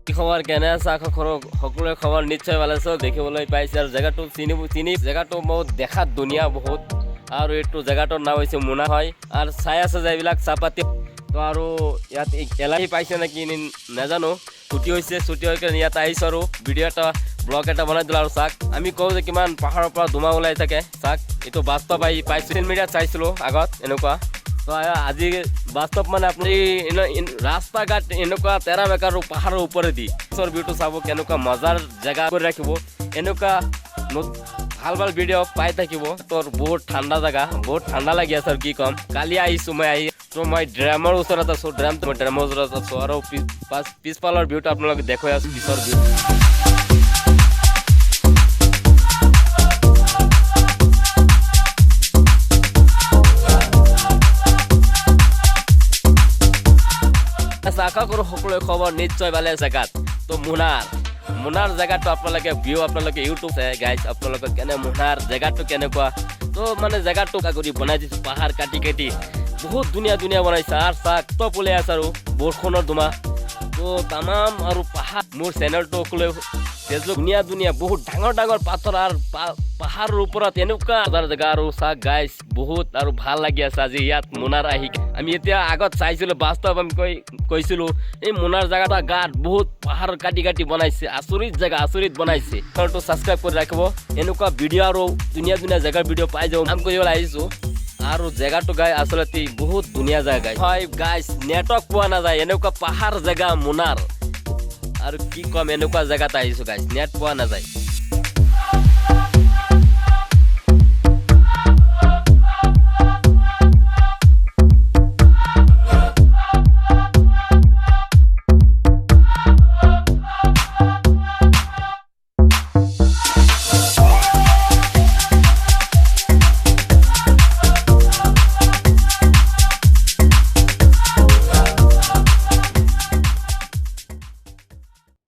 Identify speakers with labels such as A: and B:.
A: কি খবৰ, কেনে আছে? আশা কৰোঁ সকলোৰে খবৰ নিশ্চয় ভাল আছে। দেখিবলৈ পাইছে আৰু জেগাটো চিনি চিনি জেগাটো বহুত দেখাত ধুনীয়া বহুত। আৰু এইটো জেগাটোৰ নাম হৈছে মোনা হয়। আৰু চাই আছে যে এইবিলাক চাহপাতি। তো আৰু ইয়াত এলাহি পাইছে নেকি নাজানো। ছুটি হৈছে, ছুটি হৈ কেনে ইয়াত আহিছোঁ আৰু ভিডিঅ' এটা, ব্লগ এটা বনাই দিলোঁ। আৰু চাক, আমি কওঁ যে কিমান পাহাৰৰ পৰা ধোঁৱা ওলাই থাকে। চাক, এইটো বাস্তৱ আহি পাইছোঁ। ছ'চিয়েল মিডিয়াত চাইছিলোঁ আগত এনেকুৱা। তো আজি বাস্তৱ, মানে আপুনি ৰাস্তা ঘাট এনেকুৱা তেৰা বেকা আৰু পাহাৰৰ ওপৰেদি ওচৰ ভিউটো চাব, কেনেকুৱা মজাৰ জেগা কৰি ৰাখিব। এনেকুৱা ভাল ভাল ভিডিঅ' পাই থাকিব। তোৰ বহুত ঠাণ্ডা জেগা, বহুত ঠাণ্ডা লাগি আছে। আৰু কি ক'ম, কালি আহিছোঁ মই আহি। তো মই ড্ৰেমৰ ওচৰত আছোঁ, ড্ৰেম, মই ড্ৰেমৰ ওচৰত আছোঁ। আৰু পিছফালৰ ভিউটো আপোনালোকে দেখুৱাই আছোঁ, পিছৰ ভিউ। আচ্ছা, আশা কৰোঁ সকলোৰে খবৰ নিশ্চয় ভালে। জেগাত তো মুনাৰ মুনাৰ জেগাটো আপোনালোকে ভিউ, আপোনালোকে ইউটিউব গাইজ, আপোনালোকে কেনে মুনাৰ জেগাটো কেনেকুৱা। তো মানে জেগাটো কৰি বনাই দিছোঁ, পাহাৰ কাটি কাটি বহুত ধুনীয়া ধুনীয়া বনাইছে। আৰু চাক টপ ওলাই আছে আৰু বৰষুণৰ ধোঁৱা তো তামাম আৰু পাহাৰ। মোৰ চেনেলটো সকলোৱে ফেচবুক, ধুনীয়া ধুনীয়া বহুত ডাঙৰ ডাঙৰ পাথৰ আৰু পাহাৰৰ ওপৰত এনেকুৱা মজাৰ জেগা। আৰু চাওক গাইজ, বহুত আৰু ভাল লাগি আছে আজি ইয়াত মোনাৰ আহি। আমি এতিয়া আগত চাইছিলোঁ, বাস্তৱ আমি কৈছিলোঁ, এই মোনাৰ জেগাটা গাত বহুত পাহাৰ কাটি কাটি বনাইছে। আচৰিত জেগা, আচৰিত বনাইছে। চেনেলটো ছাবস্ক্ৰাইব কৰি ৰাখিব, এনেকুৱা ভিডিঅ' আৰু ধুনীয়া ধুনীয়া জেগাৰ ভিডিঅ' পাই যাব। কাম কৰিবলৈ আহিছোঁ আৰু জেগাটো গাই আচলতে বহুত ধুনীয়া জেগা হয় গাইজ। নেটৱৰ্ক পোৱা নাযায়, এনেকুৱা পাহাৰ জেগা মোনাৰ। আৰু কি ক'ম, এনেকুৱা জেগাত আহিছোঁ গাইজ, নেট পোৱা নাযায়।